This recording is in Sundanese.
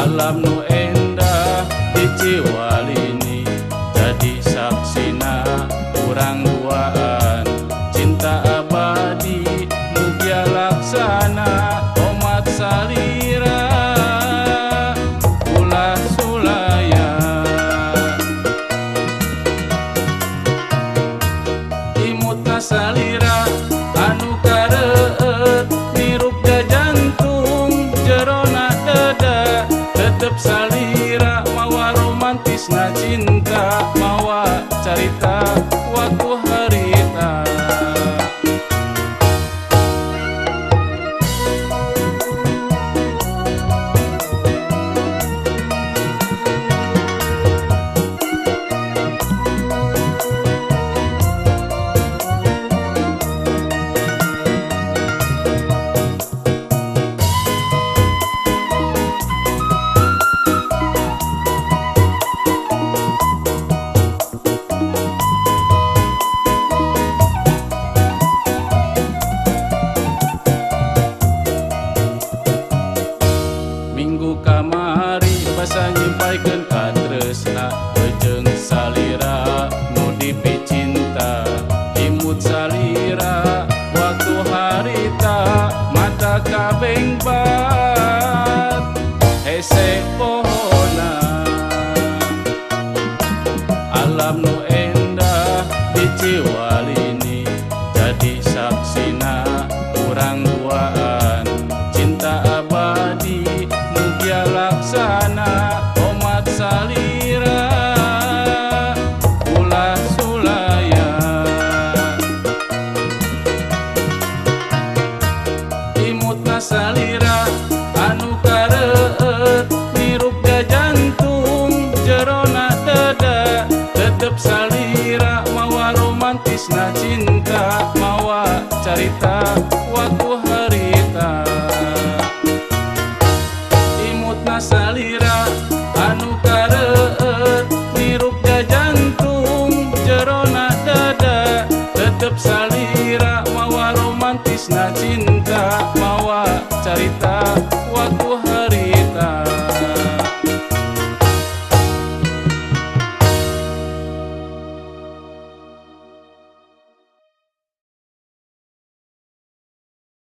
Alam nu endah di Ciwalini jadi saksina urang duaan. Cinta abadi mugia laksana omat salira ulah sulaya. Imutna salira anu kareueut nirup jantung jerona dada. Tetep salira mawa romantisna cinta mawa carita waktu harita. Minggu kamari basa nyimpaikeun katresna jeung salira nu dipicinta. Imut salira waktu harita mata kabengbat hese pohona. Alam nu endah di Ciwalini jadi saksina urang duaan. Cinta abadi mugia laksana omat salira ulah sulaya. Imutna salira anu kareueut nirup jantung jerona dada. Tetep salira mawa romantisna cinta mawa carita